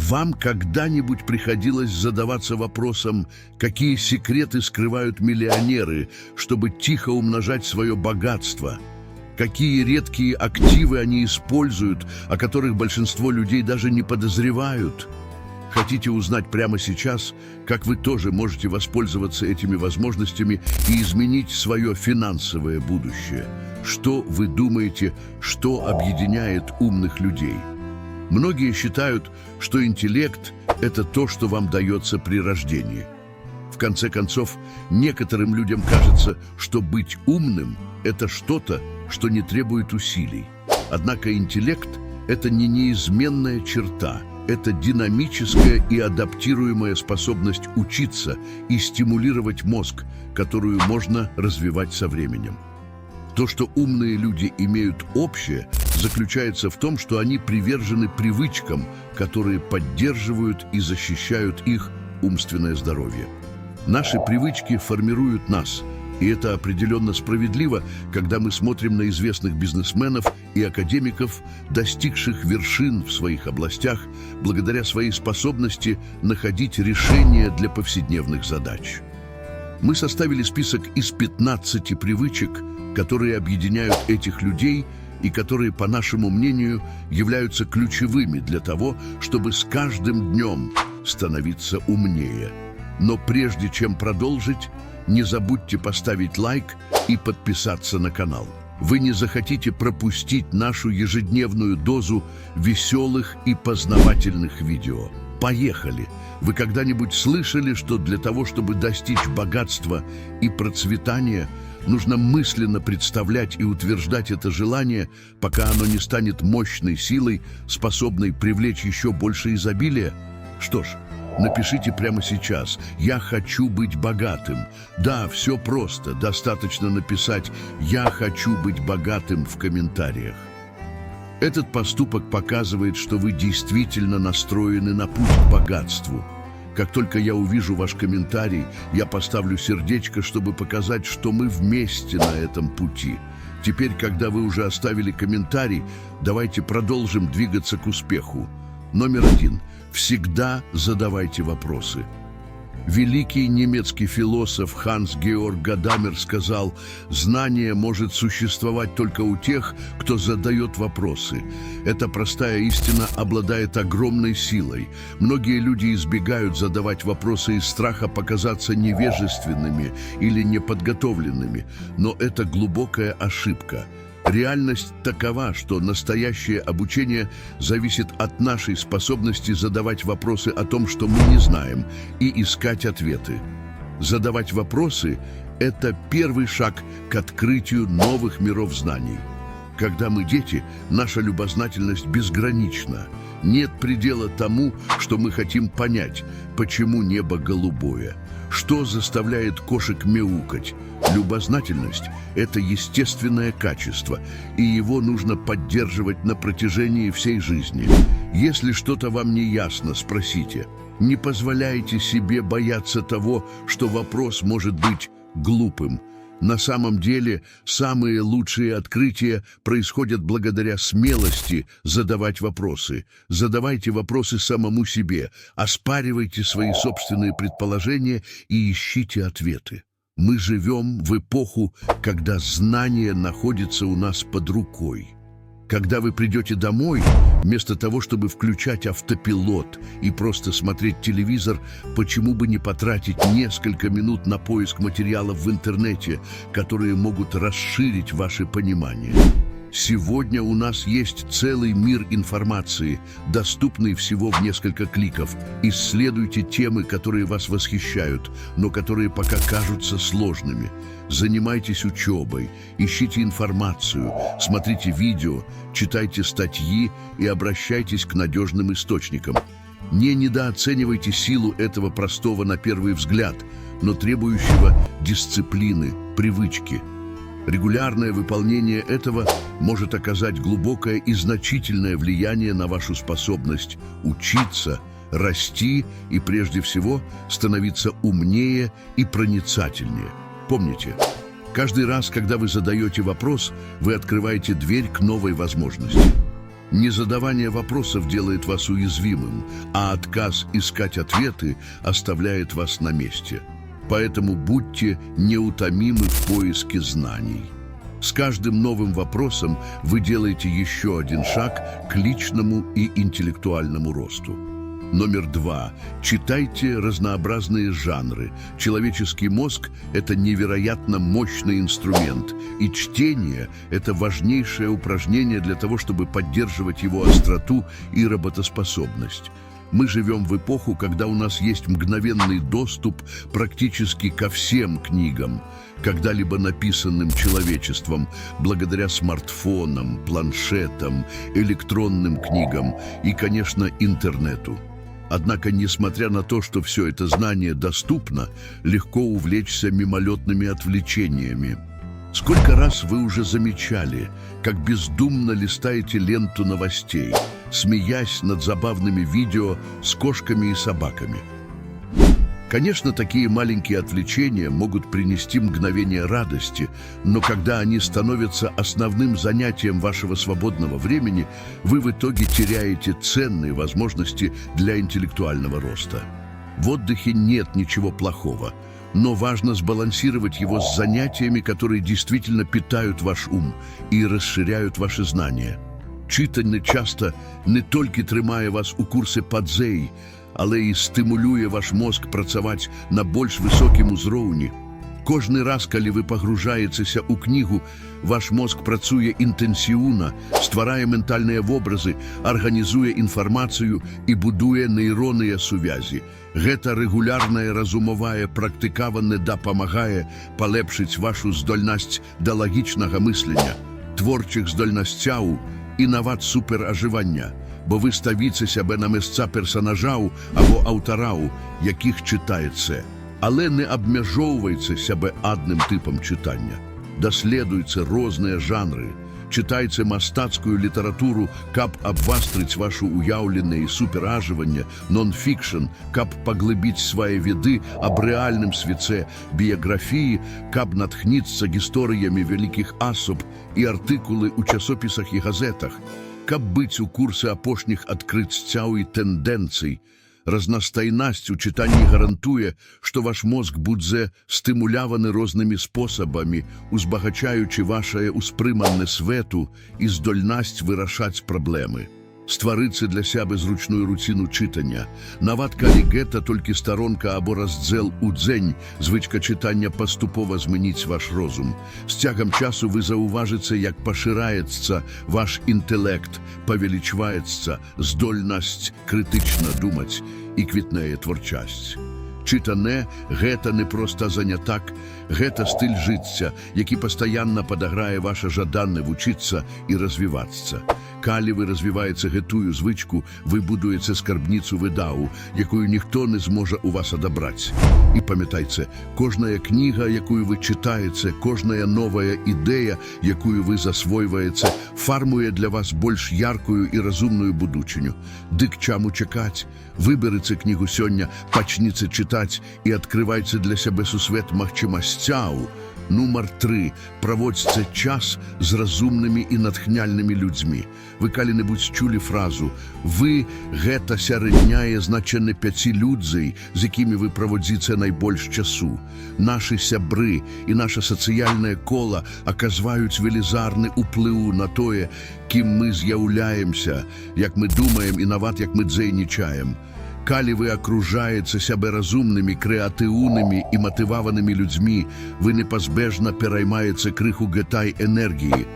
Вам когда-нибудь приходилось задаваться вопросом, какие секреты скрывают миллионеры, чтобы тихо умножать свое богатство? Какие редкие активы они используют, о которых большинство людей даже не подозревают? Хотите узнать прямо сейчас, как вы тоже можете воспользоваться этими возможностями и изменить свое финансовое будущее? Что вы думаете, что объединяет умных людей? Многие считают, что интеллект – это то, что вам дается при рождении. В конце концов, некоторым людям кажется, что быть умным – это что-то, что не требует усилий. Однако интеллект – это не неизменная черта, это динамическая и адаптируемая способность учиться и стимулировать мозг, которую можно развивать со временем. То, что умные люди имеют общее, заключается в том, что они привержены привычкам, которые поддерживают и защищают их умственное здоровье. Наши привычки формируют нас, и это определенно справедливо, когда мы смотрим на известных бизнесменов и академиков, достигших вершин в своих областях, благодаря своей способности находить решения для повседневных задач. Мы составили список из 15 привычек, которые объединяют этих людей и которые, по нашему мнению, являются ключевыми для того, чтобы с каждым днем становиться умнее. Но прежде чем продолжить, не забудьте поставить лайк и подписаться на канал. Вы не захотите пропустить нашу ежедневную дозу веселых и познавательных видео. Поехали! Вы когда-нибудь слышали, что для того, чтобы достичь богатства и процветания, нужно мысленно представлять и утверждать это желание, пока оно не станет мощной силой, способной привлечь еще больше изобилия? Что ж, напишите прямо сейчас: «Я хочу быть богатым». Да, все просто, достаточно написать «Я хочу быть богатым» в комментариях. Этот поступок показывает, что вы действительно настроены на путь к богатству. Как только я увижу ваш комментарий, я поставлю сердечко, чтобы показать, что мы вместе на этом пути. Теперь, когда вы уже оставили комментарий, давайте продолжим двигаться к успеху. Номер один. Всегда задавайте вопросы. Великий немецкий философ Ханс Георг Гадамер сказал: «Знание может существовать только у тех, кто задает вопросы». Эта простая истина обладает огромной силой. Многие люди избегают задавать вопросы из страха показаться невежественными или неподготовленными, но это глубокая ошибка. Реальность такова, что настоящее обучение зависит от нашей способности задавать вопросы о том, что мы не знаем, и искать ответы. Задавать вопросы – это первый шаг к открытию новых миров знаний. Когда мы дети, наша любознательность безгранична. Нет предела тому, что мы хотим понять, почему небо голубое, что заставляет кошек мяукать. Любознательность – это естественное качество, и его нужно поддерживать на протяжении всей жизни. Если что-то вам не ясно, спросите. Не позволяйте себе бояться того, что вопрос может быть глупым. На самом деле, самые лучшие открытия происходят благодаря смелости задавать вопросы. Задавайте вопросы самому себе, оспаривайте свои собственные предположения и ищите ответы. Мы живем в эпоху, когда знание находится у нас под рукой. Когда вы придете домой, вместо того, чтобы включать автопилот и просто смотреть телевизор, почему бы не потратить несколько минут на поиск материалов в интернете, которые могут расширить ваше понимание? Сегодня у нас есть целый мир информации, доступный всего в несколько кликов. Исследуйте темы, которые вас восхищают, но которые пока кажутся сложными. Занимайтесь учебой, ищите информацию, смотрите видео, читайте статьи и обращайтесь к надежным источникам. Не недооценивайте силу этого простого на первый взгляд, но требующего дисциплины, привычки. Регулярное выполнение этого может оказать глубокое и значительное влияние на вашу способность учиться, расти и, прежде всего, становиться умнее и проницательнее. Помните, каждый раз, когда вы задаете вопрос, вы открываете дверь к новой возможности. Незадавание вопросов делает вас уязвимым, а отказ искать ответы оставляет вас на месте. Поэтому будьте неутомимы в поиске знаний. С каждым новым вопросом вы делаете еще один шаг к личному и интеллектуальному росту. Номер два. Читайте разнообразные жанры. Человеческий мозг – это невероятно мощный инструмент, и чтение – это важнейшее упражнение для того, чтобы поддерживать его остроту и работоспособность. Мы живем в эпоху, когда у нас есть мгновенный доступ практически ко всем книгам, когда-либо написанным человечеством, благодаря смартфонам, планшетам, электронным книгам и, конечно, интернету. Однако, несмотря на то, что все это знание доступно, легко увлечься мимолетными отвлечениями. Сколько раз вы уже замечали, как бездумно листаете ленту новостей, смеясь над забавными видео с кошками и собаками? Конечно, такие маленькие отвлечения могут принести мгновение радости, но когда они становятся основным занятием вашего свободного времени, вы в итоге теряете ценные возможности для интеллектуального роста. В отдыхе нет ничего плохого, но важно сбалансировать его с занятиями, которые действительно питают ваш ум и расширяют ваши знания. Чытанне часто не толькі трымае вас у курсе падзей, але і стымулюе ваш мозг працаваць на больш высокім узроўні. Кожны раз, калі вы пагружаецеся ў кнігу, ваш мозг працуе інтэнсіўна, стварае ментальныя вобразы, арганізуе інфармацыю і будуе нейронныя сувязі. Гэта рэгулярная разумовая практыкаванне дапамагае палепшыць вашу здольнасць да лагічнага мыслення, творчых здольнасцяў і нават суперажывання, бо вы ставіце сябе на месца персанажаў або аўтараў, якіх чытаеце. Але не абмяжоўвайце сябе адным тыпам чытання. Даследуйце розныя жанры, чытайце мастацкую літаратуру, каб абвастрыць вашу уяўленне і суперажыванне, нон-фікшн, каб паглыбіць свае веды аб рэальным свеце, біяграфіі, каб натхніцца гісторыямі вялікіх асоб, і артыкулы ў часопісах і газетах, каб быць у курсе апошніх адкрыццяў і тэндэнцый. Разнастайнасць у чытанні гарантуе, што ваш мозг будзе стымуляваны рознымі спосабамі, узбагачаючы вашае ўспрыманне свету і здольнасць вырашаць праблемы. Стварыце для сябе зручную руціну чытання. Нават калі гэта толькі старонка або раздзел у дзень, звычка чытання паступова змяніць ваш розум. З цягам часу вы заўважыце, як пашыраецца ваш інтэлект, павелічваецца здольнасць крытычна думаць і квітнее творчасць. Чытанне – гэта не проста занятак, гэта стыль жыцця, які пастаянна падаграе ваша жаданне вучыцца і развівацца. Калі вы развіваеце гэтую звычку, вы будуеце скарбніцу ведаў, якую ніхто не зможа у вас адабраць. І памятайце, кожная кніга, якую вы чытаеце, кожная новая ідэя, якую вы засвойваеце, фармуе для вас больш яркую і разумную будучыню. Дык чаму чакаць? Выберыце кнігу сёння, пачніце чытаць і адкрывайце для сябе сусвет магчымасцяў. Нумар тры. Праводзьце час з разумнымі і натхняльнымі людзьмі. Вы калі-небудзь чулі фразу: «Вы – гэта сярэдняе значэнне пяці людзей, з якімі вы праводзіце найбольш часу». Нашы сябры і наша сацыяльнае кола аказваюць велізарны ўплыў на тое, кім мы з'яўляемся, як мы думаем і нават як мы дзейнічаем. Калі вы акружаеце сябе разумнымі, крэатыўнымі і матываванымі людзьмі, вы непазбежна пераймаеце крыху гэтай энергіі.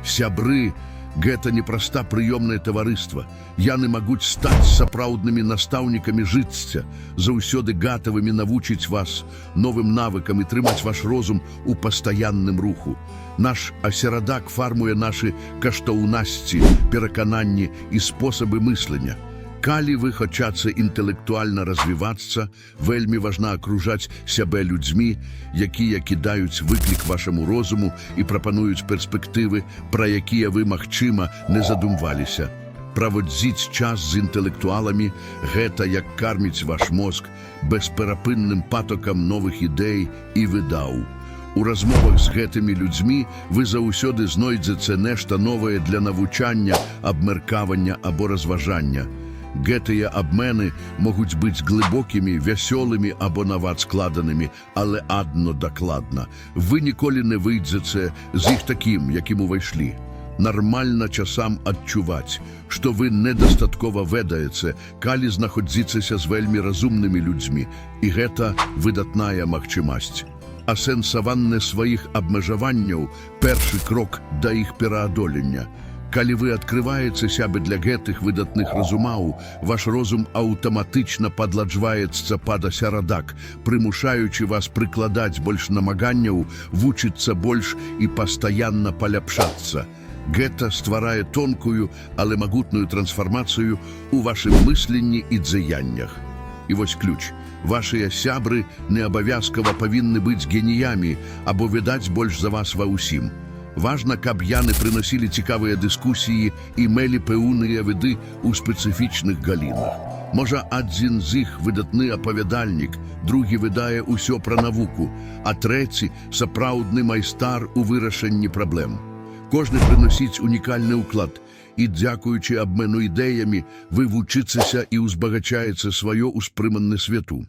Сябры – гэта не проста прыёмнае таварыства. Яны могуць стаць сапраўднымі настаўнікамі жыцця, заўсёды гатавымі навучыць вас новым навыкам і трымаць ваш розум у пастаянным руху. Наш асярадак фармуе нашы каштоўнасці, перакананні і спосабы мыслення. Калі вы хочаце інтэлектуальна развівацца, вельмі важна акружаць сябе людзьмі, якія кідаюць выклік вашаму розуму і прапануюць перспектывы, пра якія вы, магчыма, не задумваліся. Праводзіць час з інтэлектуаламі – гэта як карміць ваш мозг бесперапынным патокам новых ідэй і ведаў. У размовах з гэтымі людзьмі вы заўсёды знойдзеце нешта новае для навучання, абмеркавання або разважання. Гэтыя абмены могуць быць глыбокімі, вясёлымі або нават складанымі, але адно дакладна: вы ніколі не выйдзеце з іх такім, якім увайшлі. Нармальна часам адчуваць, што вы недастаткова ведаеце, калі знаходзіцеся з вельмі разумнымі людзьмі, і гэта выдатная магчымасць. Асэнсаванне сваіх абмежаванняў — першы крок да іх пераадолення. Калі вы адкрываеце сябе для гэтых выдатных разумаў, ваш розум аўтаматычна падладжваецца пад асярадак, прымушаючы вас прыкладаць больш намаганняў, вучыцца больш і пастаянна паляпшацца. Гэта стварае тонкую, але магутную трансфармацыю ў вашым мысленні і дзеяннях. І вось ключ. Вашыя сябры не абавязкова павінны быць геніямі або ведаць больш за вас ва ўсім. Важна, каб яны прыносілі цікавыя дыскусіі і мелі пэўныя віды ў спецыфічных галінах. Можа, адзін з іх выдатны апавядальнік, другі ведае ўсё пра навуку, а трэці — сапраўдны майстар у вырашэнні праблем. Кожны прыносіць унікальны ўклад, і, дзякуючы абмену ідэямі, вы вучыцеся і ўзбагачаеце сваё ўспрыманне свету.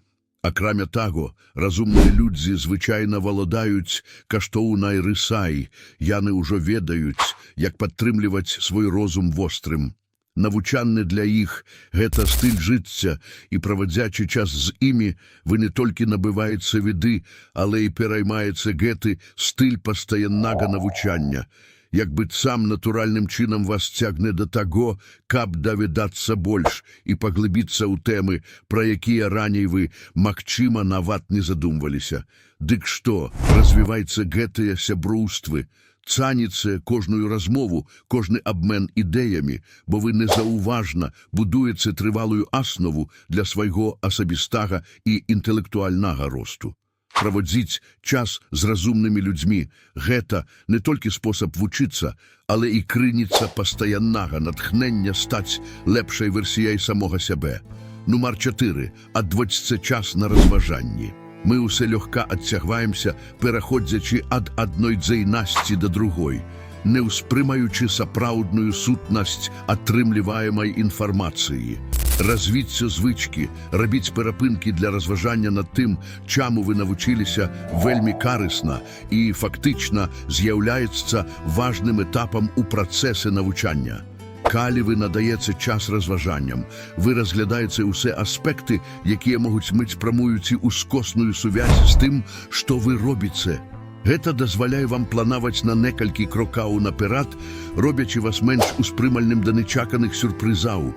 Акрамя таго, разумныя людзі звычайна валодаюць каштоўнай рысай, яны ўжо ведаюць, як падтрымліваць свой розум вострым. Навучанне для іх — гэта стыль жыцця, і, правадзячы час з імі, вы не толькі набываеце віды, але і пераймаеце гэты стыль пастаяннага навучання. Як быццам натуральным чынам вас цягне да таго, каб даведацца больш і паглыбіцца ў тэмы, пра якія раней вы, магчыма, нават не задумваліся. Дык што, развівайце гэтыя сяброўствы, цаніце кожную размову, кожны абмен ідэямі, бо вы незаўважна будуеце трывалую аснову для свайго асабістага і інтэлектуальнага росту. Праводзіць час з разумнымі людзьмі — гэта не толькі спосаб вучыцца, але і крыніца пастаяннага натхнення стаць лепшай версіяй самога сябе. Нумар 4. Адводзьце час на разважанні. Мы ўсе лёгка адцягваемся, пераходзячы ад адной дзейнасці да другой, не ўспрымаючы сапраўдную сутнасць атрымліваемай інфармацыі. Развіццё звычкі рабіць перапынкі для разважання над тым, чаму вы навучыліся, вельмі карысна і фактычна з'яўляецца важным этапам у працэсе навучання. Калі вы надаеце час разважанням, вы разглядаеце ўсе аспекты, якія могуць мець прамую ці ускосную сувязь з тым, што вы робіце. Гэта дазваляе вам планаваць на некалькі крокаў наперад, робячы вас менш успрымальным да нечаканых сюрпрызаў.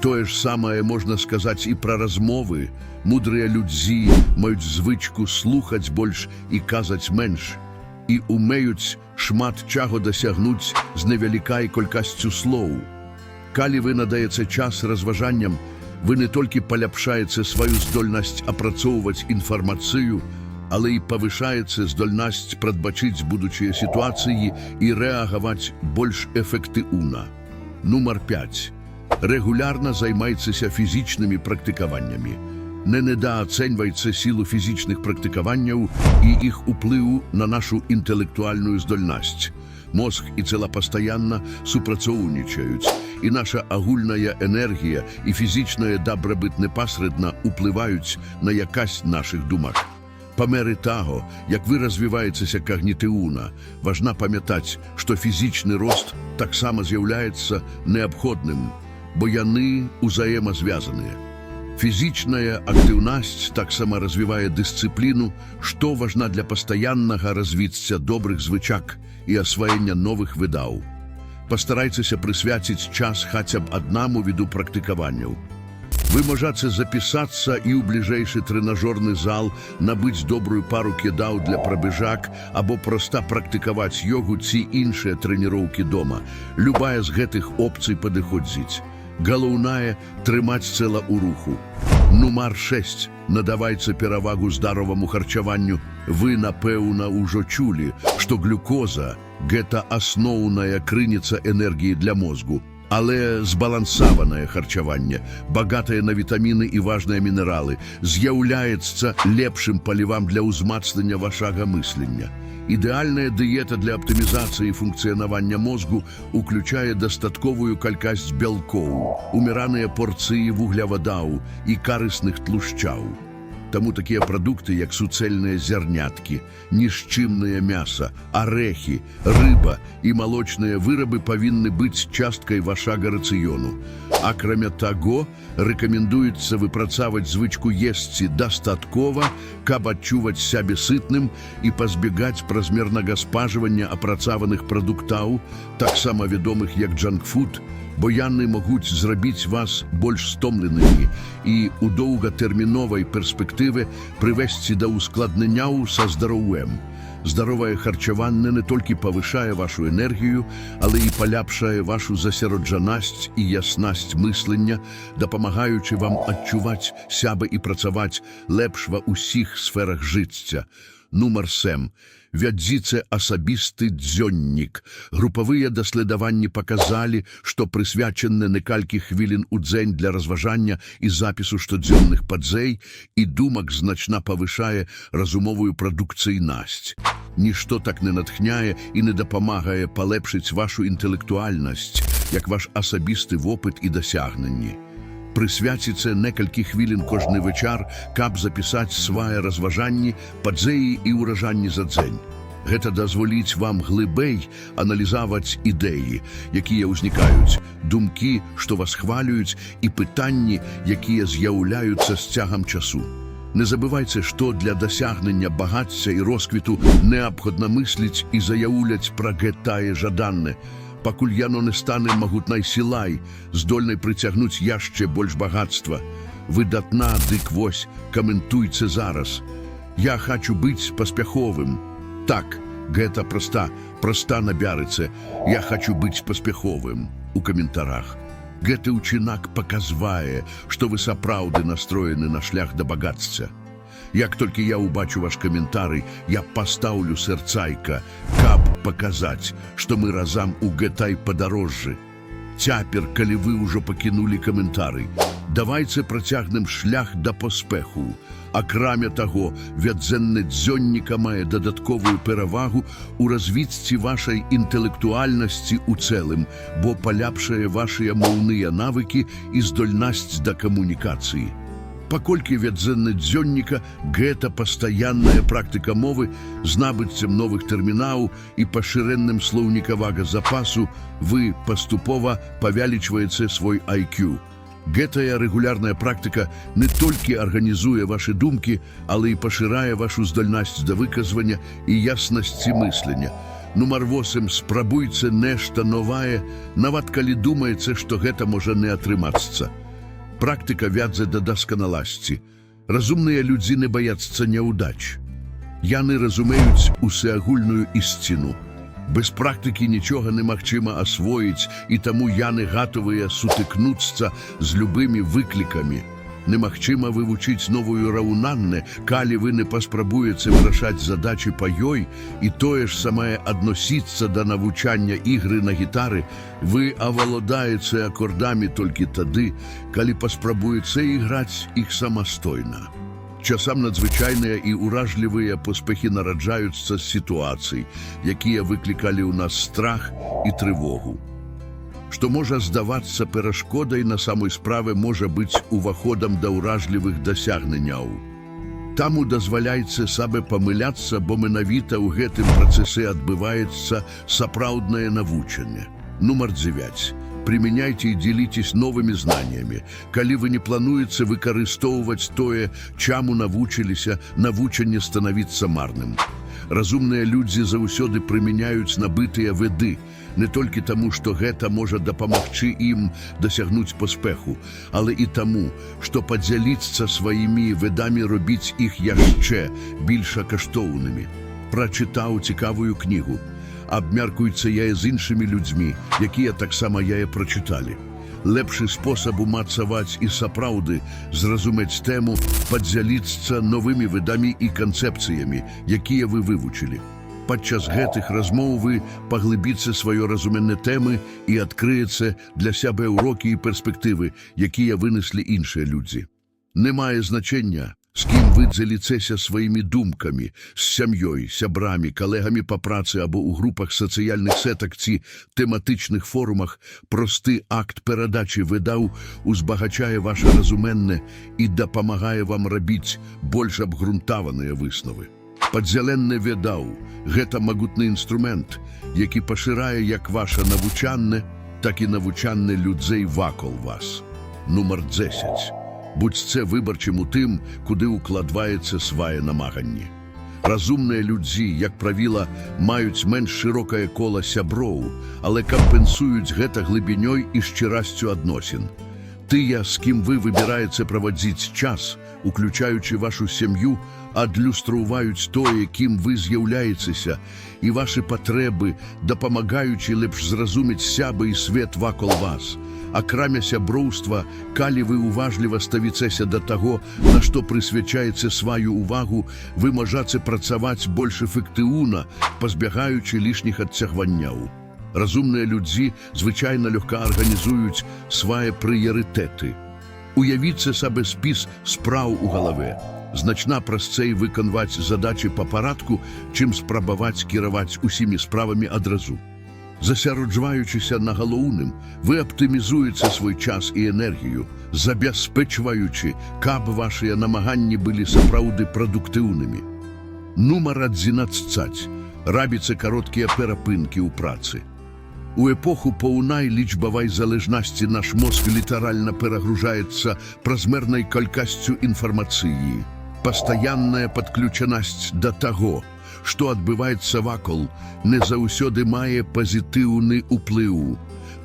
Тое ж самае можна сказаць і пра размовы. Мудрыя людзі маюць звычку слухаць больш і казаць менш і умеюць шмат чаго дасягнуць з невялікай колькасцю слоў. Калі вы надаеце час разважанням, вы не толькі паляпшаеце сваю здольнасць апрацоўваць інфармацыю, але і павышаеце здольнасць прадбачыць будучыя сітуацыі і рэагаваць больш эфектыўна. Нумар 5. Рэгулярна займайцеся фізічнымі практыкаваннямі. Не недаацэньвайце сілу фізічных практыкаванняў і іх уплыву на нашу інтэлектуальную здольнасць. Мозг і цела пастаянна супрацоўнічаюць, і наша агульная энергія і фізічная дабрабыт непасрэдна ўплываюць на якасць нашых думак. Па меры таго, як вы развіваецеся кагнітыўна, важна памятаць, што фізічны рост таксама з'яўляецца неабходным, бо яны ўзаемазвязаныя. Фізічная актыўнасць таксама развівае дысцыпліну, што важна для пастаяннага развіцця добрых звычак і асваення новых ведаў. Пастарайцеся прысвяціць час хаця б аднаму віду практыкаванняў. Вы можаце запісацца і ў бліжэйшы трэнажорны зал, набыць добрую пару кедаў для прабежак або проста практыкаваць йогу ці іншыя трэніроўкі дома. Любая з гэтых опцый падыходзіць. Галоўнае — трымаць цела ў руху. Нумар 6. Надавайце перавагу здароваму харчаванню. Вы, напэўна, ўжо чулі, што глюкоза — гэта асноўная крыніца энергіі для мозгу. Але збалансаванае харчаванне, багатае на вітаміны і важныя мінералы, з'яўляецца лепшым палівам для ўзмацнення вашага мыслення. Ідэальная дыета для аптымізацыі функцыянавання мозгу уключае дастатковую колькасць бялкоў, умераныя порцыі вуглявадаў і карысных тлушчаў. Таму такія прадукты, як суцэльныя зярняткі, нішчымнае мяса, арэхі, рыба і малочныя вырабы, павінны быць часткай вашага рацыёну. Акрамя таго, рэкамендуецца выпрацаваць звычку есці дастаткова, каб адчуваць сябе сытным, і пазбегаць празмернага спажывання апрацаваных прадуктаў, таксама вядомых як джанкфуд, бо яны могуць зрабіць вас больш стомленымі і у доўгатэрміновай перспектыве прывесці да ускладненняў са здароўем. Здаровае харчаванне не толькі павышае вашу энергію, але і паляпшае вашу засяроджанасць і яснасць мыслення, дапамагаючы вам адчуваць сябе і працаваць лепш ва ўсіх сферах жыцця. Нумар 7. Вядзіце асабісты дзённік. Групавыя даследаванні паказалі, што прысвячанне некалькі хвілін у дзень для разважання і запісу штодзённых падзей і думак значна павышае разумовую прадукцыйнасць. Нішто так не натхняе і не дапамагае палепшыць вашу інтэлектуальнасць, як ваш асабісты вопыт і дасягненні. Прысвяціце некалькі хвілін кожны вечар, каб запісаць свае разважанні, падзеі і ўражанні за дзень. Гэта дазволіць вам глыбей аналізаваць ідэі, якія ўзнікаюць, думкі, што вас хвалююць, і пытанні, якія з'яўляюцца з цягам часу. Не забывайце, што для дасягнення багацця і росквіту неабходна мысліць і заяўляць пра гэтае жаданне, пакуль яно не стане магутнай сілай, здольнай прыцягнуць яшчэ больш багацтва. Выдатна, дык вось, каментуйце зараз. «Я хачу быць паспяховым». Так, гэта проста набярыце «Я хачу быць паспяховым» у каментарах. Гэты ўчынак паказвае, што вы сапраўды настроены на шлях да багацця. Як толькі я ўбачу ваш каментарый, я пастаўлю сэрцайка, каб паказаць, што мы разам у гэтай падарожжы. Цяпер, калі вы ўжо пакінулі каментарый, давайце працягнем шлях да поспеху. Акрамя таго, вядзенне дзённіка мае дадатковую перавагу ў развіцці вашай інтэлектуальнасці ў цэлым, бо паляпшае вашыя моўныя навыкі і здольнасць да камунікацыі. Паколькі вядзенне дзённіка — гэта пастаянная практыка мовы з набыццем новых тэрмінаў і пашырэннем слоўнікавага запасу, вы паступова павялічваеце свой IQ. Гэтая рэгулярная практыка не толькі арганізуе вашы думкі, але і пашырае вашу здольнасць да выказвання і яснасці мыслення. Нумар 8. Спрабуйце нешта новае, нават калі думаеце, што гэта можа не атрымацца. Практыка вядзе да дасканаласці. Разумныя людзі не баяцца няўдач. Яны разумеюць усеагульную ісціну. Без практыкі нічога немагчыма асвоіць, і таму яны гатовыя сутыкнуцца з любымі выклікамі. Немагчыма вывучыць новую раўнанне, калі вы не паспрабуеце вырашаць задачы па ёй, і тое ж самае адносіцца да навучання ігры на гітары: вы авалодаеце акордамі толькі тады, калі паспрабуеце іграць іх самастойна. Часам надзвычайныя і ўражлівыя поспехі нараджаюцца з сітуацый, якія выклікалі ў нас страх і трывогу. Што можа здавацца перашкодай, на самой справе можа быць уваходам да ўражлівых дасягненняў. Таму дазваляйце сабе памыляцца, бо менавіта ў гэтым працэсе адбываецца сапраўднае навучанне. Нумар 9. Применяйте и делитесь новыми знаниями. Калі вы не плануеце выкарыстоўваць тое, чаму навучыліся, навучанне становіцца марным. Разумныя людзі заўсёды прымяняюць набытыя веды, не толькі таму, што гэта можа дапамагчы ім дасягнуць поспеху, але і таму, што падзяліцца сваімі ведамі робіць іх яшчэ більш каштоўнымі. Прачытаў цікавую кнігу. Абмяркуйце яе з іншымі людзьмі, якія таксама яе прачыталі. Лепшы спосаб умацаваць і сапраўды зразумець тэму — падзяліцца новымі ведамі і канцэпцыямі, якія вы вывучылі. Падчас гэтых размоў вы паглыбіце сваё разуменне тэмы і адкрыеце для сябе ўрокі і перспектывы, якія вынеслі іншыя людзі. Не мае значэння, з кім вы дзеліцеся сваімі думкамі, з сям'ёй, сябрамі, калегамі па працы або ў групах сацыяльных сетак ці тэматычных форумах, просты акт перадачы ведаў узбагачае ваше разуменне і дапамагае вам рабіць больш абгрунтаваныя высновы. Падзяленне ведаў — гэта магутны інструмент, які пашырае як ваше навучанне, так і навучанне людзей вакол вас. Нумар 10. Будзьце выбарчым у тым, куды укладваеце свае намаганні. Разумныя людзі, як правіла, маюць менш шырокае кола сяброў, але кампенсуюць гэта глыбінёй і шчырасцю адносін. Тыя, з кім вы выбіраеце праводзіць час, уключаючы вашу сям'ю, адлюстроўваюць тое, кім вы з'яўляецеся, і вашы патрэбы, дапамагаючы лепш зразумець сябе і свет вакол вас. Акрамя сяброўства, калі вы уважліва ставіцеся да таго, на што прысвячаеце сваю увагу, вы можаце працаваць больш эфектыўна, пазбягаючы лішніх адцягванняў. Разумныя людзі звычайна лёгка арганізуюць свае прыярытэты. Уявіце сабе спіс спраў у галаве. Значна прасцей выканваць задачы па парадку, чым спрабаваць кіраваць усімі справамі адразу. Засяроджваючыся на галоўным, вы аптымізуеце свой час і энергію, забяспечваючы, каб вашыя намаганні былі сапраўды прадуктыўнымі. Нумар 11. Рабіце кароткія перапынкі ў працы. У эпоху поўнай лічбавай залежнасці наш мозг літаральна перагружаецца празмернай колькасцю інфармацыі. Пастаянная падключанасць да таго, што адбываецца вакол, не заўсёды мае пазітыўны ўплыў.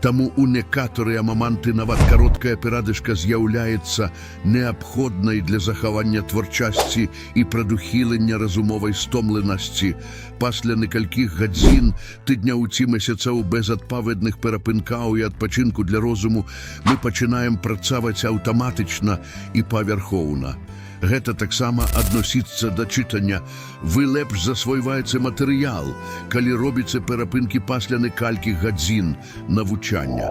Таму ў некаторыя моманты нават кароткая перадышка з'яўляецца неабходнай для захавання творчасці і прадухілення разумовай стомленасці. Пасля некалькіх гадзін, тыдняў ці месяцаў без адпаведных перапынкаў і адпачынку для розуму мы пачынаем працаваць аўтаматычна і павярхоўна. Гэта таксама адносіцца да чытання. Вы лепш засвойваеце матэрыял, калі робіце перапынкі пасля некалькіх гадзін навучання.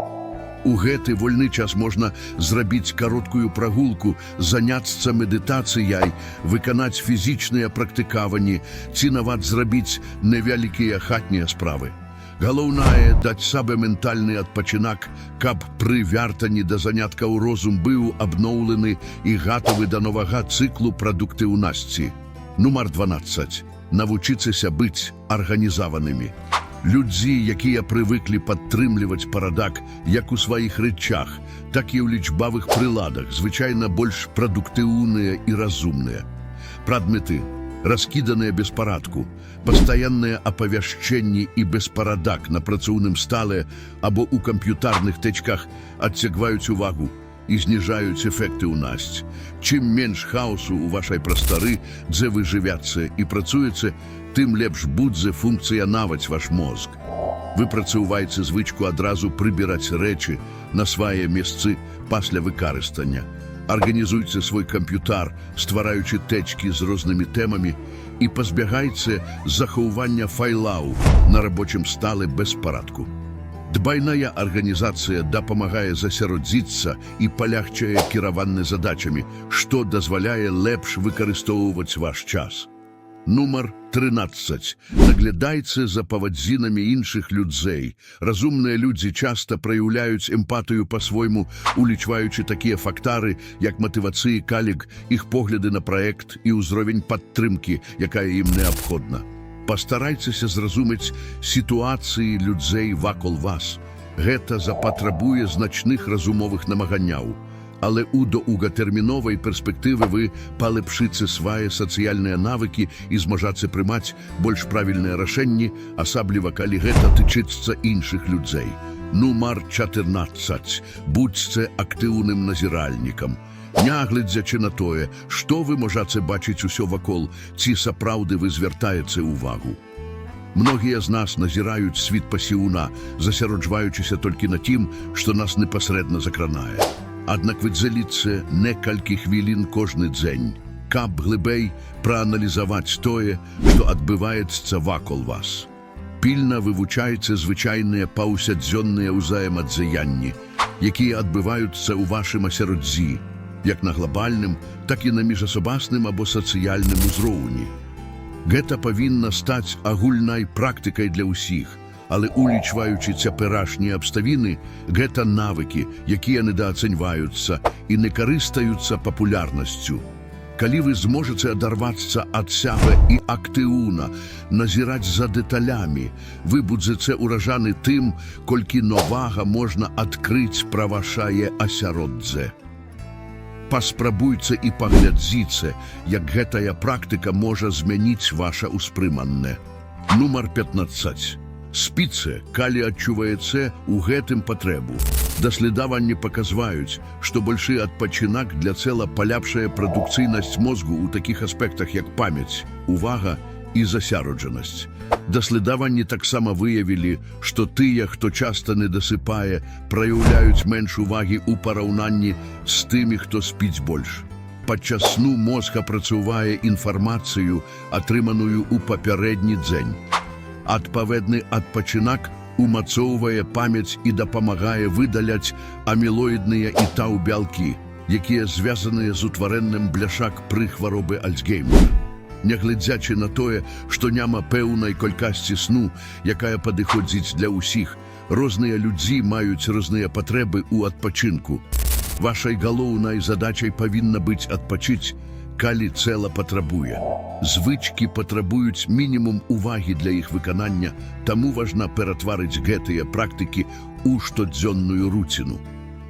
У гэты вольны час можна зрабіць кароткую прагулку, заняцца медытацыяй, выканаць фізічныя практыкаванні ці нават зрабіць невялікія хатнія справы. Галоўнае — даць сабе ментальны адпачынак, каб пры вяртанні да заняткаў розум быў абноўлены і гатовы да новага цыклу прадуктыўнасці. Нумар 12. Навучыцеся быць арганізаванымі. Людзі, якія прывыклі падтрымліваць парадак як у сваіх рэчах, так і ў лічбавых прыладах, звычайна больш прадуктыўныя і разумныя. Прадметы, раскіданыя без парадку, пастаянныя апавяшчэнні і беспарадак на працоўным стале або ў камп'ютарных тэчках адцягваюць увагу і зніжаюць эфектыўнасць. Чым менш хаосу ў вашай прастары, дзе вы жывяце і працуеце, тым лепш будзе функцыянаваць ваш мозг. Выпрацоўвайце звычку адразу прыбіраць рэчы на свае месцы пасля выкарыстання. Арганізуйце свой камп'ютар, ствараючы тэчкі з рознымі тэмамі, і пазбягайце захоўвання файлаў на рабочым стале без парадку. Дбайная арганізацыя дапамагае засяродзіцца і палягчае кіраванне задачамі, што дазваляе лепш выкарыстоўваць ваш час. Нумар 13. Наглядайце за павадзінамі іншых людзей. Разумныя людзі часта праяўляюць эмпатыю па-свойму, улічваючы такія фактары, як матывацыі калег, іх погляды на праект і ўзровень падтрымкі, якая ім неабходна. Пастарайцеся зразумець сітуацыі людзей вакол вас. Гэта запатрабуе значных разумовых намаганняў. Але ў доўгатэрміновай перспектыве вы палепшыце свае сацыяльныя навыкі і зможаце прымаць больш правільныя рашэнні, асабліва калі гэта тычыцца іншых людзей. Нумар 14. Будзьце актыўным назіральнікам. Нягледзячы на тое, што вы можаце бачыць усё вакол, ці сапраўды вы звяртаеце ўвагу. Многія з нас назіраюць світ пасіўна, засяроджваючыся толькі на тім, што нас непасрэдна закранае. Аднак выдзеліце некалькі хвілін кожны дзень. каб глыбей прааналізаваць тое, што адбываецца вакол вас. Пільна вывучайце звычайныя паўсядзённыя ўзаемадзеянні, якія адбываюцца ў вашым асяроддзі, як на глобальным, так і на міжасобасным або сацыяльным узроўні. Гэта павінна стаць агульнай практыкай для ўсіх, але, улічваючы цяперашнія абставіны, гэта навыкі, якія недаацэньваюцца і не карыстаюцца папулярнасцю. Калі вы зможаце адарвацца ад сябе і актыўна назіраць за дэталямі, вы будзеце ўражаны тым, колькі новага можна адкрыць пра вашае асяроддзе. Паспрабуйце і паглядзіце, як гэтая практыка можа змяніць ваша ўспрыманне. Нумар 15. Спіце, калі адчуваеце ў гэтым патрэбу. Даследаванні паказваюць, што большы адпачынак для цела паляпшае прадукцыйнасць мозгу ў такіх аспектах, як памяць, увага і засяроджанасць. Даследаванні таксама выявілі, што тыя, хто часта не дасыпае, праяўляюць менш увагі ў параўнанні з тымі, хто спіць больш. Падчас сну мозг апрацоўвае інфармацыю, атрыманую ў папярэдні дзень. Адпаведны адпачынак умацоўвае памяць і дапамагае выдаляць амілоідныя і тау-бялкі, якія звязаныя з утварэннем бляшак пры хваробы Альцгеймера. Нягледзячы на тое, што няма пэўнай колькасці сну, якая падыходзіць для ўсіх, розныя людзі маюць розныя патрэбы ў адпачынку. Вашай галоўнай задачай павінна быць адпачыць, калі цела патрабуе. Звычкі патрабуюць мінімум увагі для іх выканання, таму важна ператварыць гэтыя практыкі ў штодзённую руціну.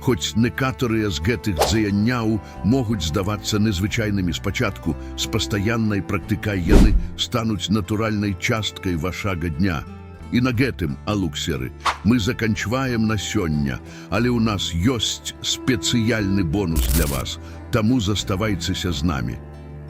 Хоць некаторыя з гэтых дзеянняў могуць здавацца незвычайнымі спачатку, з пастаяннай практыкай яны стануць натуральнай часткай вашага дня. І на гэтым, алуксеры, мы заканчваем на сёння, але ў нас ёсць спецыяльны бонус для вас, таму заставайцеся з намі.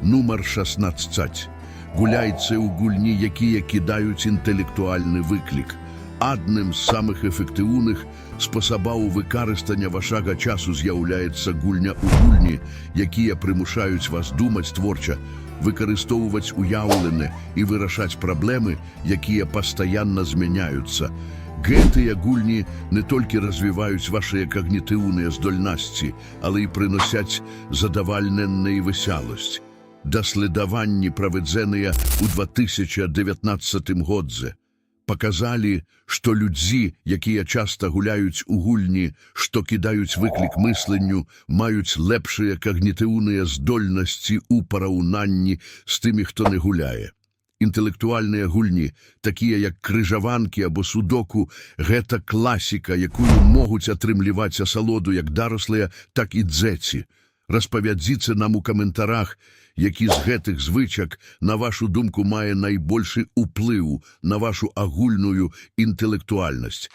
Нумар 16. Гуляйце ў гульні, якія кідаюць інтэлектуальны выклік. Адным з самых эфектыўных спосабаў выкарыстання вашага часу з'яўляецца гульня ў гульні, якія прымушаюць вас думаць творча, выкарыстоўваць уяўленне і вырашаць праблемы, якія пастаянна змяняюцца. Гэтыя гульні не толькі развіваюць вашыя кагнітыўныя здольнасці, але і прыносяць задавальненне і весяласць. Даследаванні, праведзеныя ў 2019 годзе, паказалі, што людзі, якія часта гуляюць у гульні, што кідаюць выклік мысленню, маюць лепшыя кагнітыўныя здольнасці ў параўнанні з тымі, хто не гуляе. Інтэлектуальныя гульні, такія як крыжаванкі або судоку, гэта класіка, якую могуць атрымліваць асалоду як дарослыя, так і дзеці. Распавядзіце нам у каментарах, які з гэтых звычак, на вашу думку, мае найбольшы ўплыў на вашу агульную інтэлектуальнасць.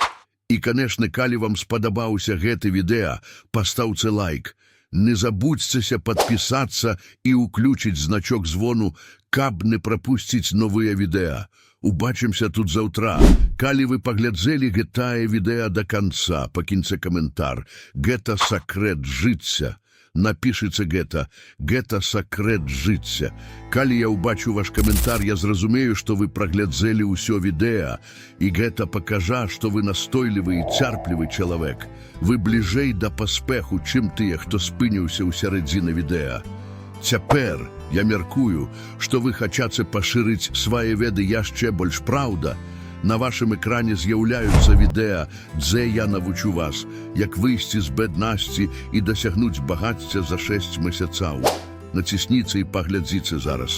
І, канешне, калі вам спадабаўся гэты відэа, пастаўце лайк. Не забудзьцеся падпісацца і ўключыць значок звону, каб не прапусціць новыя відэа. Убачымся тут заўтра. Калі вы паглядзелі гэтае відэа да канца, пакіньце каментар. Гэта сакрэт жыцця. Напішыце гэта: «Гэта сакрэт жыцця». Калі я ўбачу ваш каментар, я зразумею, што вы праглядзелі ўсё відэа, і гэта пакажа, што вы настойлівы і цярплівы чалавек. Вы бліжэй да паспеху, чым тыя, хто спыніўся ў сярэдзіны відэа. Цяпер я мяркую, што вы хачаце пашырыць свае веды яшчэ больш, праўда? На вашым экране з'яўляюцца відэа, дзе я навучу вас, як выйсці з беднасці і дасягнуць багацця за 6 месяцаў. Націсніце і паглядзіце зараз.